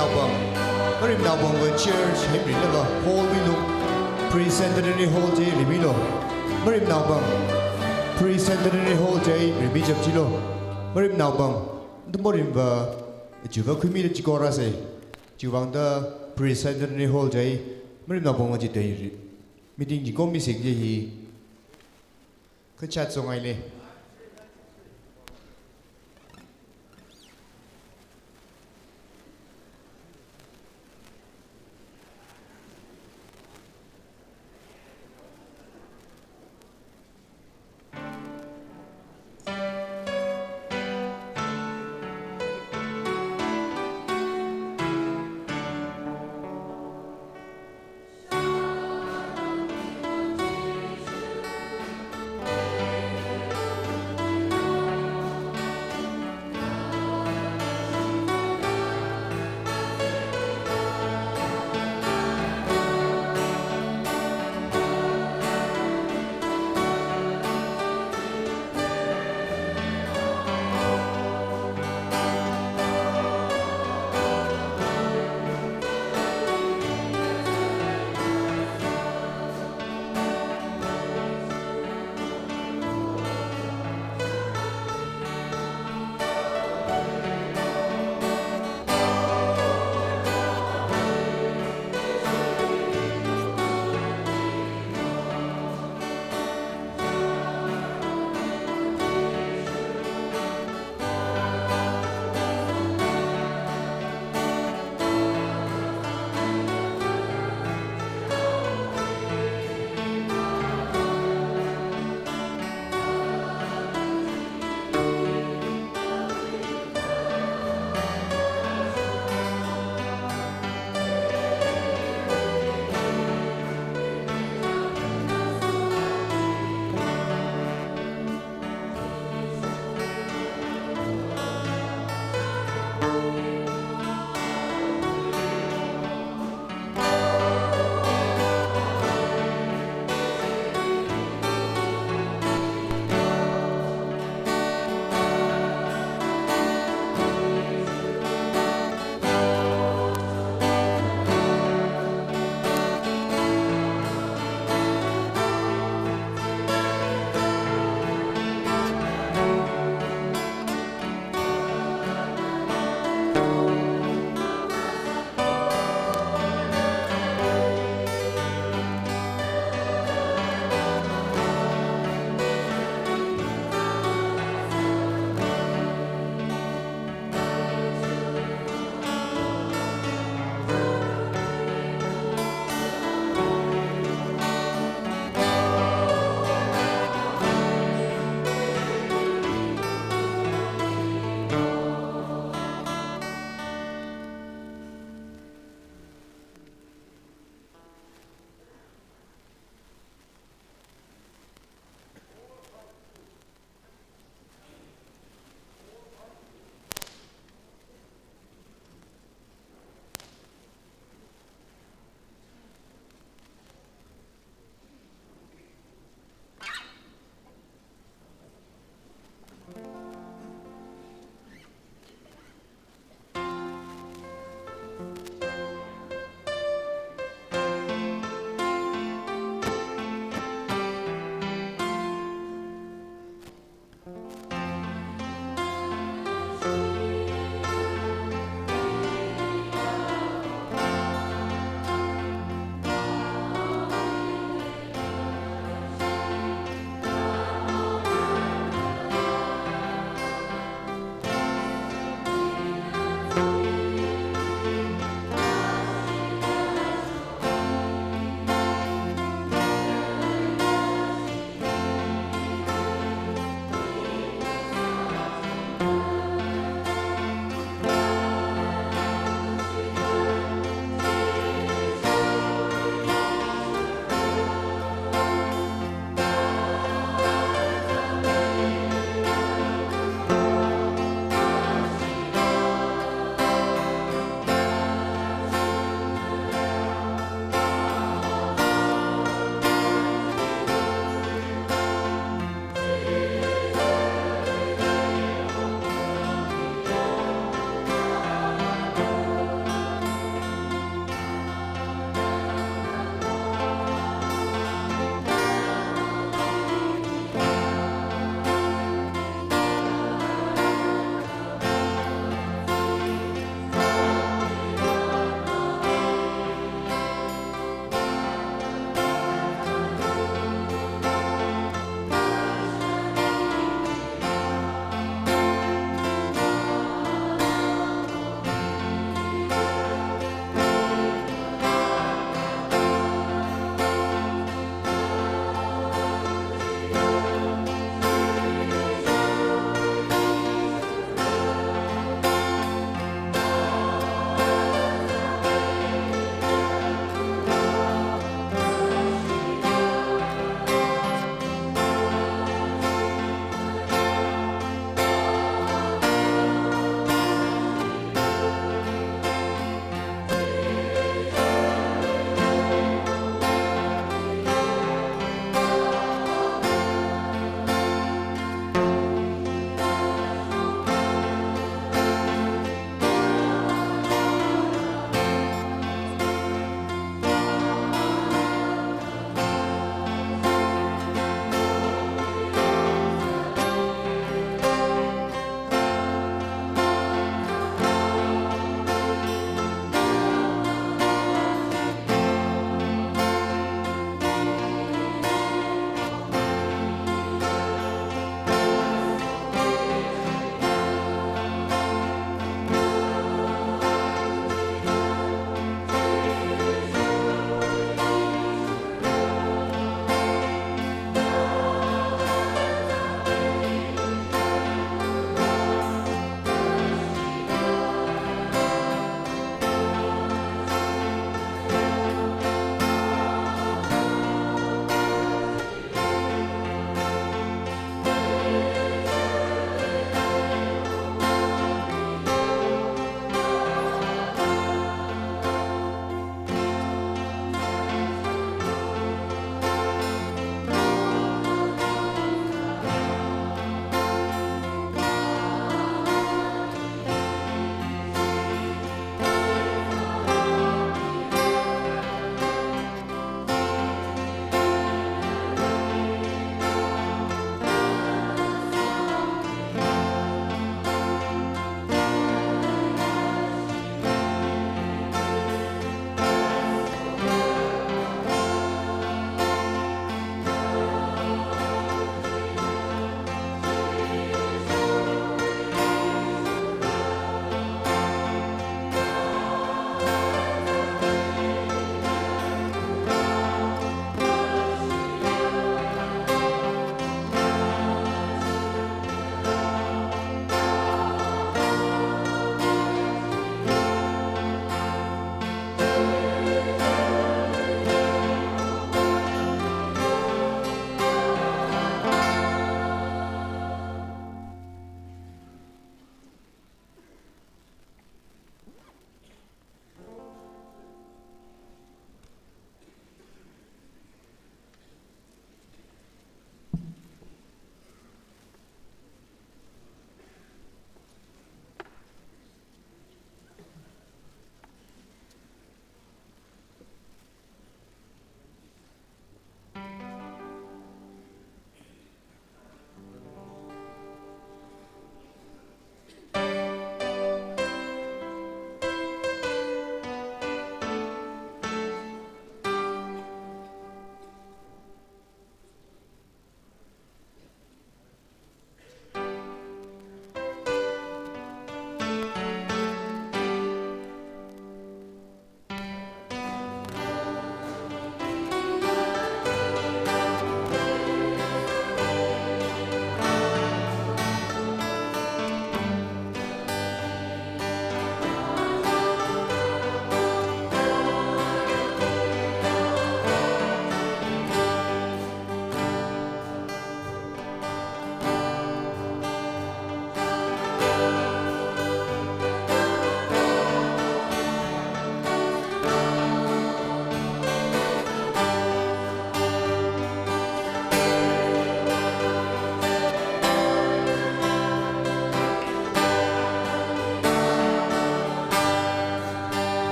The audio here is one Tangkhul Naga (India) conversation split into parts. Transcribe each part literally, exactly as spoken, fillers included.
Naopang, marim naopangva church hemri laga hall mi lung, pre-centenary hall chi rimilu. Marim naopang, pre-centenary hall chi rimi chapchilu. Marim naopang, ndu marimva, chiva khuimida chikora se. Chiwuivangda pre-centenary hall chi, marim naopangva chithei ri-, meeting chi komi sek chi hi. Kachat songaile.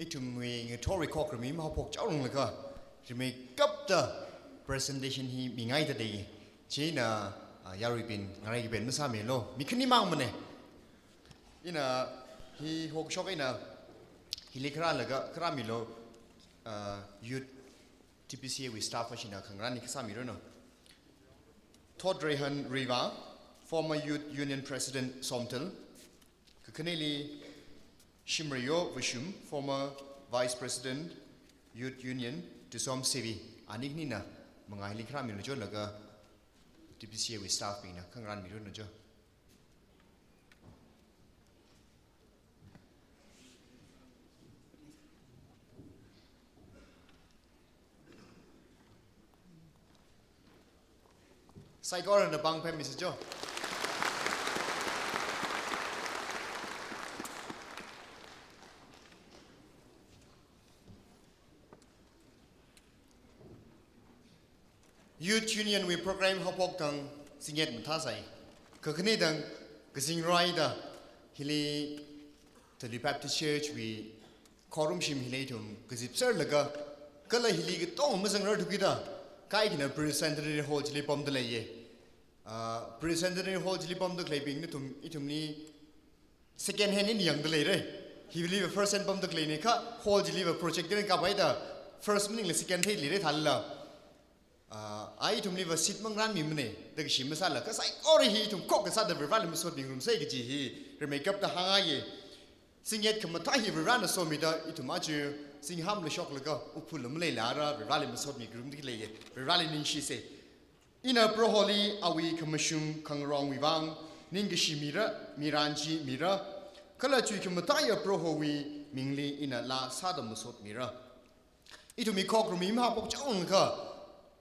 Ithumwui ngathor khokharummi mahaophok chaoranglaga, rimeikapta presentation hi mingaida lei. Chieina, ah, yaruibing, ngaraiben masāmilu. Mi khanimang mane. Ina hi hokshok eina hili kharālaga, kharāmilu, ah, youth T P C A wui staff ashina khangarān hi kasāmiranu. Thotreihan Riva, former Youth Union President Somthil. Kakhaneli Shimreiyo Vashum, former Vice President, Youth Union, Tusom Sevi. Ani khanina mangā hili kharāmilu jo laga T P C A wui staff bingna khangarānmiranu jo. Saikorana pāng phemmisa jo. Youth Union wui program haophok thang singyet mathāsai. Kakhane thang kazing raida hili Tali Baptist Church wui khorumshim hili ithum kazipserlaga, kala hili katonga mazangrarthu kida, kaikhana Pre-Centenary Hall chili pamda leiya. Ah, Pre-Centenary Hall chili pamda khaleibing nathum, ithumli second hand eina yangda leira. Hiliva first hand pamda khaleina kha, hall chiliva projector eina kaphaida first maningla second theilira thālala. Ah, a ithumliva seat mangarānmimana, da kashi masāla, kha saikora hi ithum khokkha sāda Varivarali masotmingarumsa kaji hi rimeikapta hāngngaiya. Singyet khamathā hi Varivarana somida, ithum aja singham la shoklaga, uphula maleila ara Varivarali masotmingarumda leiya. Varivarali ningshisa. Ina Proholi awui khamashung khangarongwui vang ningkashi mira, mirin chi mira. Kala chuikhamathāya Prohowui mingli ina laa sāda masotmira. Ithumwui khokharummi mahaophok chaoranglaga,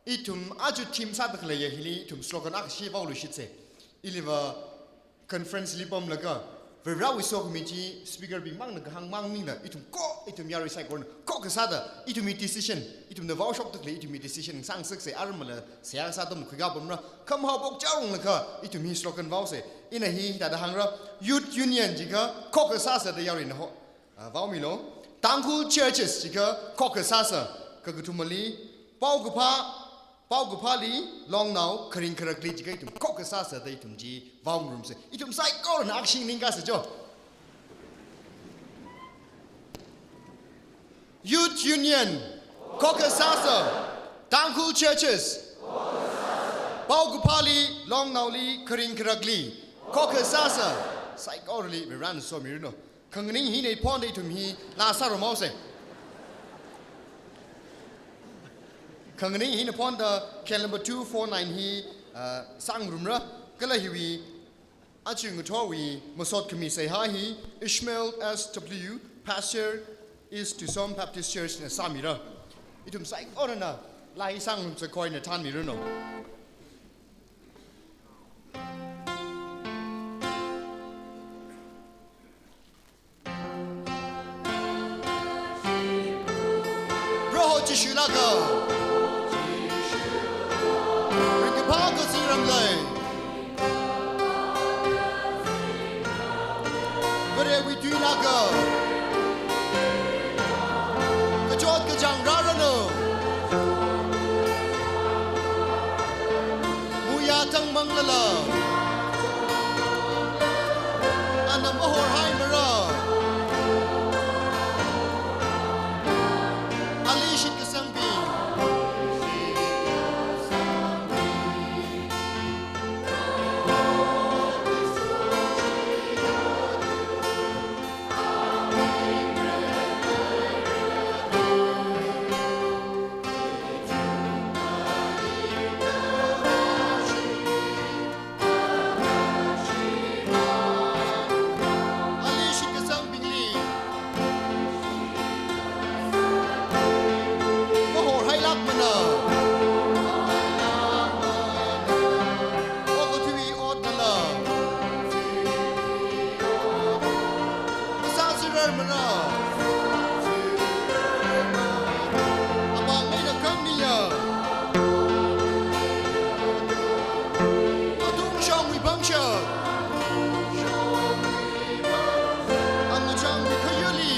ithum aja theme sāda khaleiya hili ithum slogan akha shi vaoluishitsa. Iliva conference li pamlaga, Varivarawui sokhami chi speaker bingmangna kahāng mang maningla, ithum kho, ithum yarui saikorana khokkha sāda, ithumwui decision, ithumna vaoshokda khalei ithumwui decition sāngasaksa, armala seihā sāda makhuikha pamra, kha mahaophok chaoranglaga, ithum hi slogan vaosa. Ina hi hithāda hāngra, Youth Union jiakha khokkha sāsa da yaruina ho. Ah, vaomilu. Tangkhul churches jiakha khokkha sāsa. Kakathumali, paokaphā, paokaphāli, longnao, kharing kharakli jiakha ithum khokkha sāsa da ithum chi vaongarumsa. Ithum saikorana akha shi nganingkasa jo. Youth Union, khokkha sāsa. Tangkhul churches, paokaphāli, longnaoli, kharing kharakli khokkha sāsa. Saikorali Varivarana somiranu. Khanganing hina phonda ithum hi laa sārum haosa. Khanganing hina phonda khel number two four nine hi, ah, sāngarumra, kala hiwui aja ngathorwui masot khami seihā hi Ishmael S W, Pastor, East Tusom Baptist Church na sāmira. Ithum saikorana laa hi sāngarumsa khuina thānmiranu. Proho Jishu lāka. Ringkaphā kazingramli Varewui tui lāka. Kachot kachāng rāranu. Muiya thangmanglala, ana mahorhaimara. Ali shitkasangbing. Okathui otnala. Masāzirarmara. Apam eina khangniya. Atungshongwui pangshap. Angachangwui khayāli.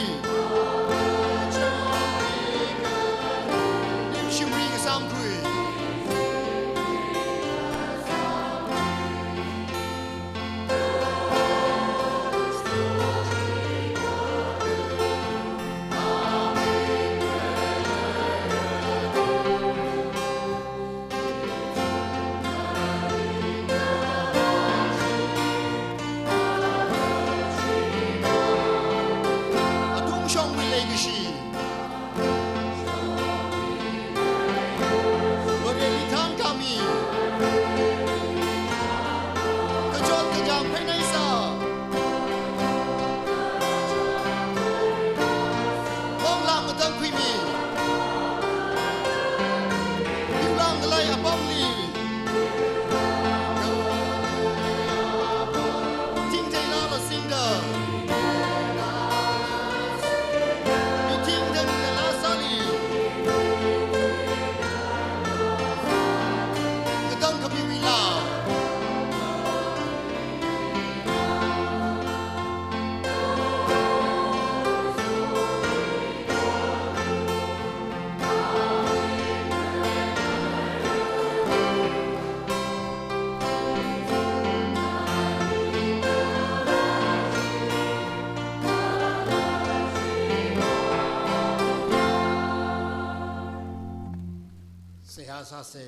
Sāsa.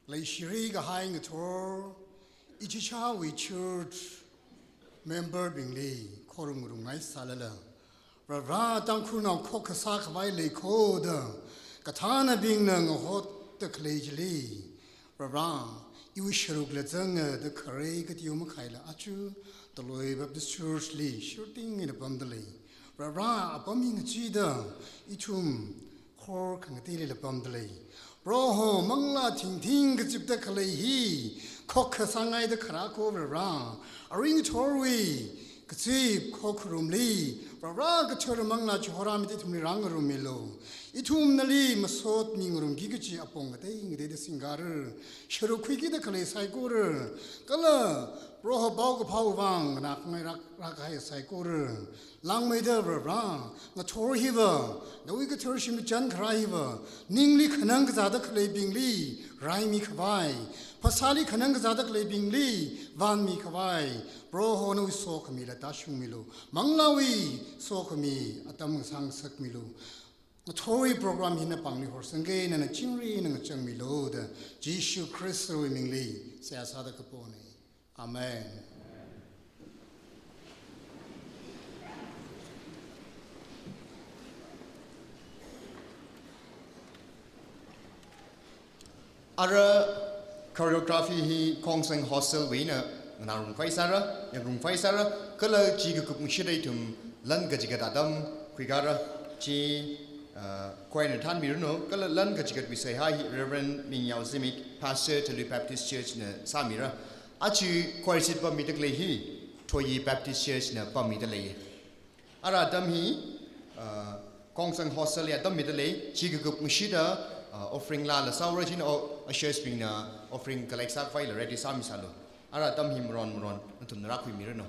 Leishiri kahai ngathor, ichichāwui church member bingli khorumrumngai sālala, Varivara Tangkhulnao khokkha sākhavai leikhoda, kathānabingna ngahotta khalei chili, Varivara, iwui sharukla zanga da khare katiu makhaila aja Taloi Baptist Church li shirting eina pamda lei. Varivara, apam hi ngachida ithum khor khangateilila pamda lei. Proho, manglā thingthing kazipda khalei hi khokkha sāngaida kharā ko Varivara, aring ngathorwui kazip khokharumli, Varivara kathara manglā chihorāmida ithumli rāngarummilu. Ithum nali masot mingarumki kachi apong ngatei ngateida singkara, sharuk khuikida khalei saikora, kala Proho paokaphā vang nganākhangai rāk, rākahai saikora, langmeida Varivara, ngathor hiva, nawui kathara shim chān kharā hiva, ningli khanang kazāda khaleibingli raimi khavai, phasāli khanang kazāda khaleibingli vānmi khavai, Proho nawui sokhamila tāshungmilu, manglāwui sokhami atam ngasāngasakmilu. Ngathorwui program hi napāngli horsangki, nana chingri eina ngachangmilu da, Jishu Khristawui mingli seihā sāda kapona. Amen. Ara choreography hi Khongsang Hostel wui eina nganārum khavai sāra, yangrum khavai sāra, kala chi kakup ngashida ithum lan kachigat atam khuikara, chi, ah, choir na thānmiranu, kala lan kachigatwui seihā hi Reverend Mingyao Zimik, Pastor Talui Baptist Church na sāmira. Aja choir seat pammida khalei hi Thoyi Baptist Church na pammida lei. Ara atam hi, ah, Khongsang Hostel li atam mida lei, chi kakup ngashida, ah, offering lala sāura, chieina o, ushers bingna offering collect sākhavaila ready sāmisalu. Ara atam hi maron maron nathumna rākhuimiranu.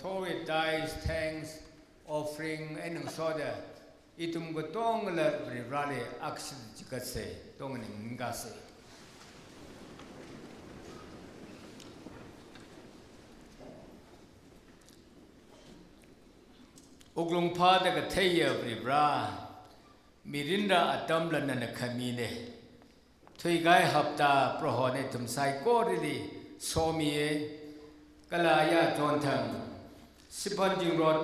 Thawui tithes, thanks, offering eina ngasoda, ithum katongala Varivarali akshit chigatsa, tongning ningkasa. Wuklung phāda katheiya Varivara, mirinra atamla nana khamina. Thuikahai hapta Prohona ithum saikorali somiya, kala ya chonthang, siphan zingrot,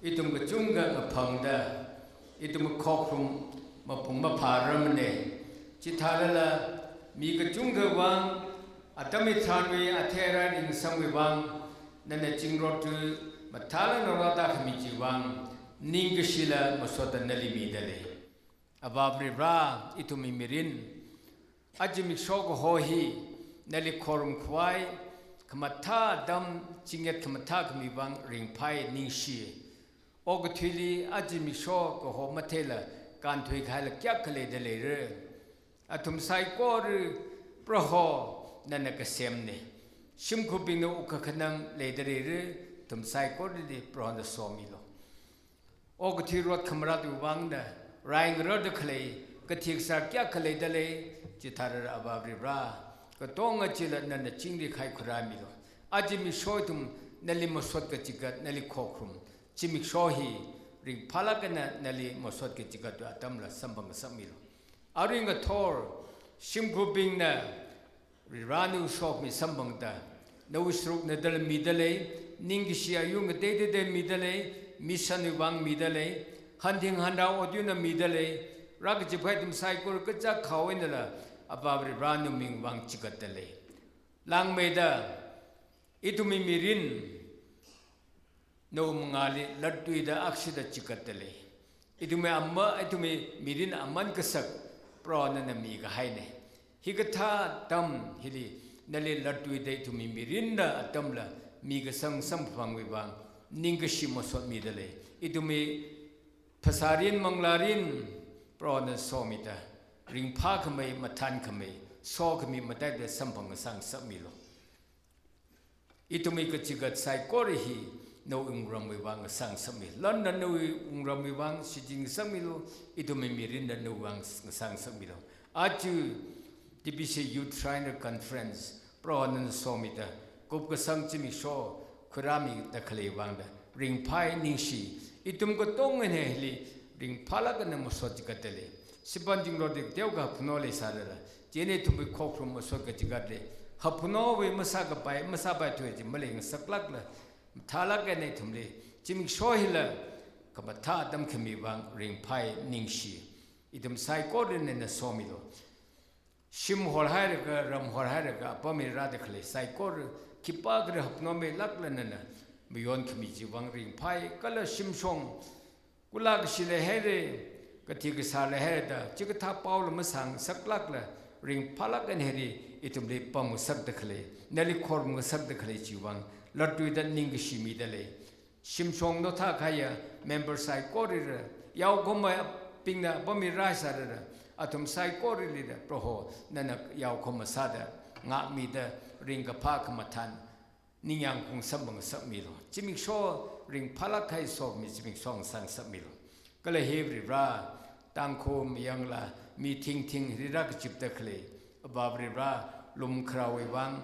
ithum kachungkha ngaphangda, ithum khokrum mapung maphārarmana. Chithālala, mi kachungkha vang, atam hitharanwui athei arai ringsangwui vang, nana zingrot tu mathālāk naolāda khami chiwui vang, ningkashila masotda nali midalei. Avā Varivara, ithumwui mirin, aja zimiksho kaho hi, nali khorumkhavai, khamathā atam, chingyat khamathā khami vang ringphai ningshi. Okathuili aja zimiksho kaho matheila, kānthuikahaila kayākha leida leira. Athum saikora Proho nana kasemna. Shimkhurbingna wukkhanang leida leira, athum saikorali Prohona somilu. Okathui rot khamaratwui vangda, rai ngararda khalei, kathi kasā kayākha leida lei, chithāra Avā Varivara, katonga chila nana chingri khai khuirāmilu. Aja zimiksho ithum nali masot kachigat, nali khokrum, zimiksho hi ringphālāk eina nali masot kachigatwui atamla samphang ngasakmilu. Arui ngathor, shimkhurbingna Varivara nawui sokhami samphangda, nawui sarukna dal midalei, ningkashi ayur ngateiteida midalei, missionwui vang midalei, hanthing hanrao athumna midalei, rākazipkahai ithum saikora kachak khao einala, Avā Varivara nawui ming vang chigatdalei. Langmeida, ithumwui mirin, nawui mangāli latluida akshita chigatdalei. Ithumwui ama, ithumwui mirin aman kasak, Proho nana mikahaina. Hikathā atam hili, nali latluida ithumwui mirinla atamla, mikasang samphangwui vang, ningkashi masot midalei. Ithumwui phasārin manglārin, Proho nana somida, ringphākhamei, mathānkhamei, sokhami mataida samphang ngasā ngasakmilu. Ithumwui kachigat saikora hi nawui wungramwui vang ngasā ngasakmi. Lanna nawui wungramwui vang shichin ngasakmilu, ithumwui mirinla nawui vang ngasā ngasakmilu. Aja T B C Youth Triennial Conference, Proho nana somida, kupkasang zimiksho khuirāmida khalei vangda, ringphai ningshi, ithum katonga hili, ringphālāk eina masot chigatdalei. Siphan zingrotli teokha hapkhano leisālala, chieina ithumwui khokrum masot kachigatlei. Hapkhanowui masākapai, masāpai thuichi malei ngasaklākla, mathālāk eina ithumli, zimiksho hila, khamathā atam khami vang ringphai ningshi. Ithum saikorali nana somilu. Shim horhailaga, ram horhailaga, apam mirāda khalei saikora, khipākhala hapkhanomeilākla nana, mayonkhami chiwui vang ringphai, kala shimshong, kula kashi leihaira, kathi kasā leihaira da, chikathā paola masāngasaklākla, ringphālāk eina hili, ithumli pamngasakda khalei, nali khorumngasakda khalei chiwui vang, latluida ningkashi midalei. Shimshong nothākahaiya member saikorali, yaokhomeibingna apam mirāsālala, athum saikoralila, Proho, nana yaokhoma sāda, ngākmida, ringkaphā khamathān, ningyāng khaung samphang ngasakmilu. Zimiksho ringphālāk kahai sokhami zimiksho ngasā ngasakmilu. Kala he Varivara, Tangkhul mayangla, mi thingthing hili rākazipda khalei, Avā Varivara, lum kharaowui vang,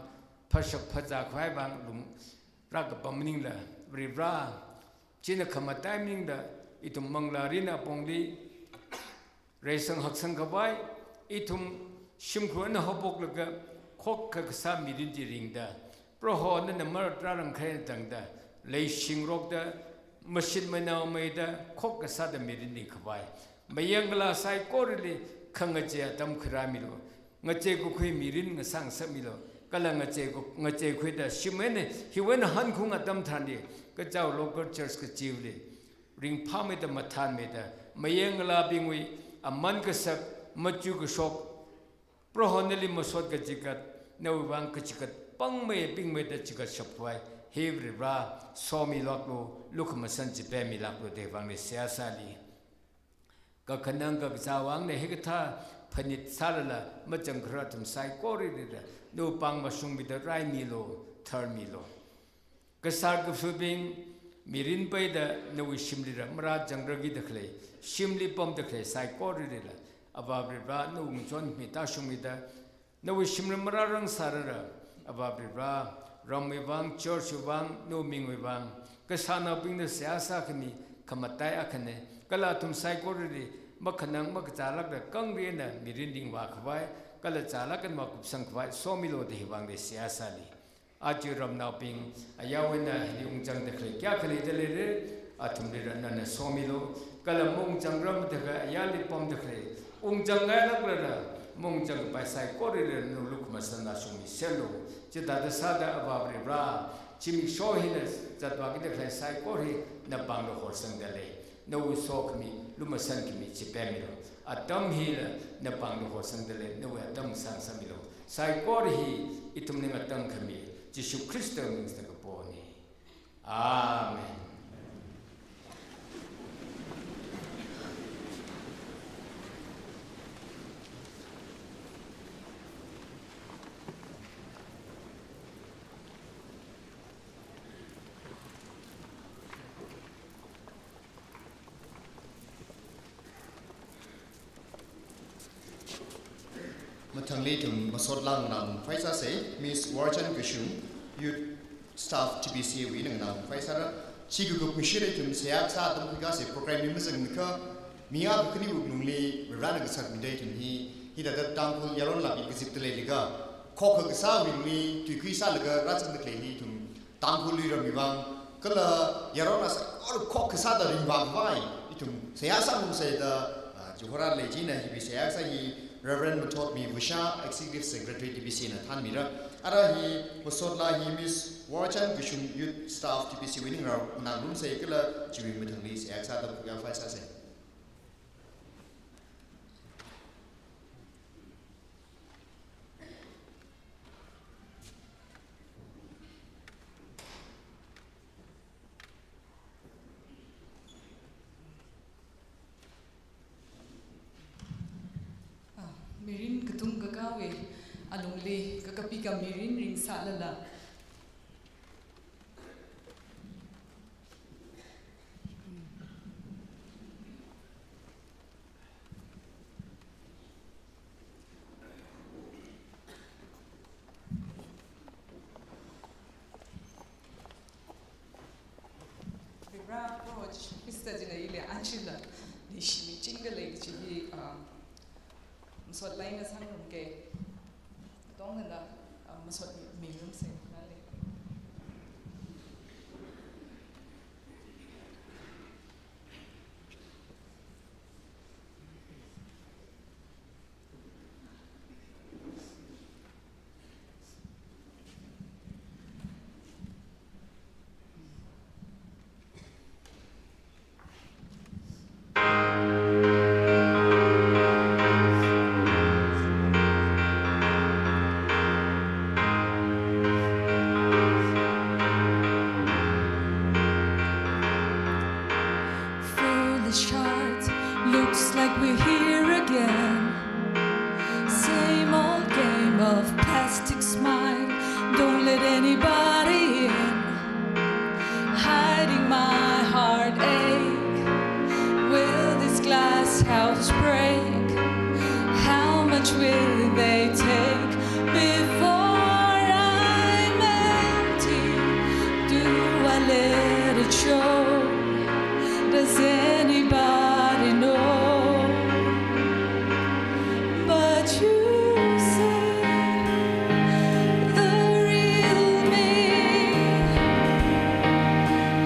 phashak phazākhavai vang, lum rākapam maningla, Varivara, china khamataiya maningla, ithum manglārin apongli, reisang haksangkhavai, ithum shimkhur eina haophoklaga, khokkha kasā mirin chi ringda, Proho nana maratrarang khaina tangda, leishingarokda, mashit manaomeida, khokkha sāda mirin ringkhavai, mayangkala saikorali, khangachei atam khuirāmilu, ngachei kakhui mirin ngasā ngasakmilu, kala ngachei ku-, ngacheikhuida shim eina, hiwui eina hankhung atam tharanli, kachao local church kachiva̱li, ringphāmeida mathānmeida, mayangkalabingwui, aman kasak, machu kashok, Proho nali masot kachigat, nawui vang kachigat pangmei pingmeida chigatshapkhavai, he Varivara, somilāklu, lukhamashan chipemilāklu da vangli seihā sāli. Kakhanang kakazā vangna hikathā phanit sālala, mazangkharar athum saikoralila, nawui pāng mashungmida raimilu, tharmilu. Kasā kafubing, mirin peida nawui shimlila marāzangrarkida khalei, shimli pamda khalei saikorilila, Avā Varivara, nawui ngachonmi tāshungmida, nawui shimli marārang sārara, Avā Varivara, ramwui vang, church wui vang, nawui mingwui vang, kasānaobingna seihā sākhami khamatai akhana, kala athum saikorali makhanang makazālākla kangri eina mirin ringvā khavai, kala zālāk eina kupsang khavai somilu da hiwui vangli seihā sāli. Aja ramnaobing, ayarwui eina hili ungzangda khalei kayākha leida leira, athumlila nana somilu, kala maungzangrarmada khalei, ayarli pamda khalei, ungzangngailākla, maungzangkapai saikorali nawui lukhamashan tāshungmiserlu. Chithāda sāda Avā Varivara, zimiksho hina zatvākida khalei saikora hi napāngli horsangda lei. Nawui sokhami, lumashankhami chipemmilu. Atam hila napāngli horsangda lei, nawui atam sāngasakmilu. Saikora hi ithumli ngatangkhami Jishu Khristawui ming singda kapona. Amen. Mathangli ithum masot lāng nganākhavai sāsa, Miss Warchan Kashung, Youth Staff T B C wui eina nganākhavai sāra. Chi kakup ngashitta ithum seihā kasā atam khuikasa, program hi mazangakha, mi akha khaniwui lungli Varena kasakmida ithum hi, hithāda Tangkhul yaron lāpi kazipda leilaga, khokkha kasāwui lungli tuikhui sālaga rāzangda khalei hi ithum Tangkhul luiramwui vang, kala yaron saikora khokkha sāda ringvā khavai, ithum seihā sāngarumsa da, ah, chihorāli china hiwui seihā kasā hi Reverend Mathotmi Vusha, Executive Secretary T B C na thānmira. Ara hi masot lā hi Miss Warchan Kashung, Youth Staff T B C wui eina ngarā nganāngarumsa kala chiwui mathangli seihā kasā atam khuikhavai sāsa. Ah, mirin katung kakāwui alungli kakapi kamirin ringsālala, Varivara Proho Jishu Khrista china ili anchila leishimichingda lei kaji hi, ah, masot lā eina sāngarumga. Tongana, ah, masot mi, mingarumsa nali. Foolish heart, looks like we're here again. Same old game of plastic smile. Don't let anybody in. Hiding my heartache. Will this glass house break? How much will they take before I'm empty? Do I let it show? Does anybody know? But you see the real me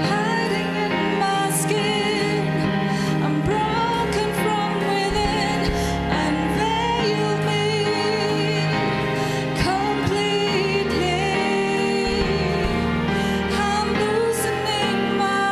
hiding in my skin. I'm broken from within. Unveil me completely. I'm loosening my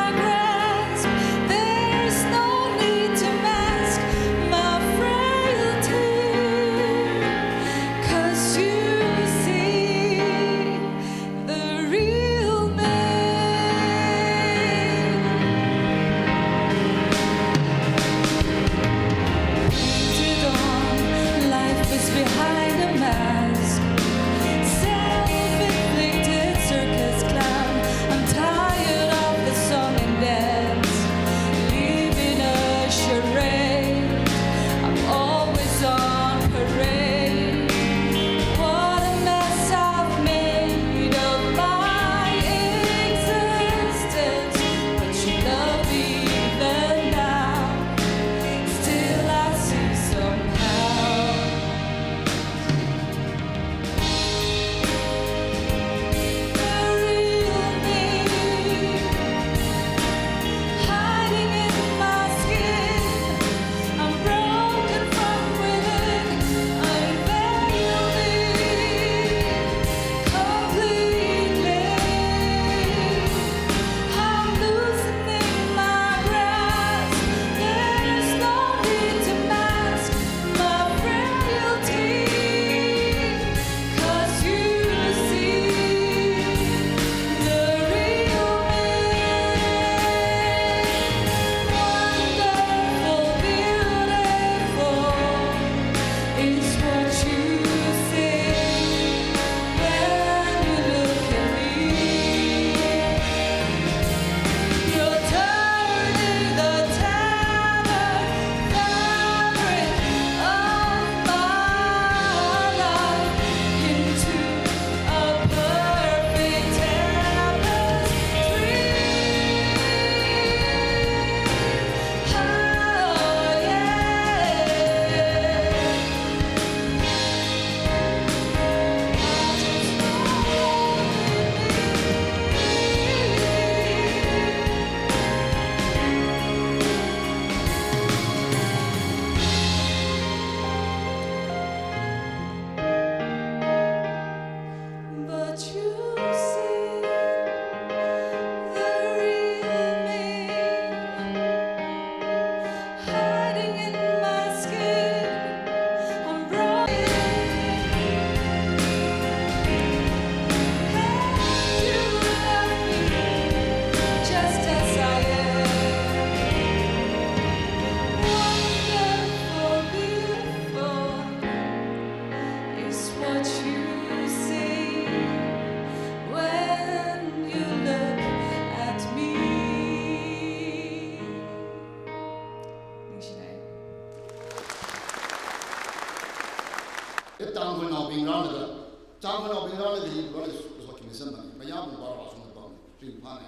Tangkhulnaobing rālaga, Tangkhulnaobing rālaga hi rālaga so khimi samphang. Mayarpung vāra shungda pam, ringphāna.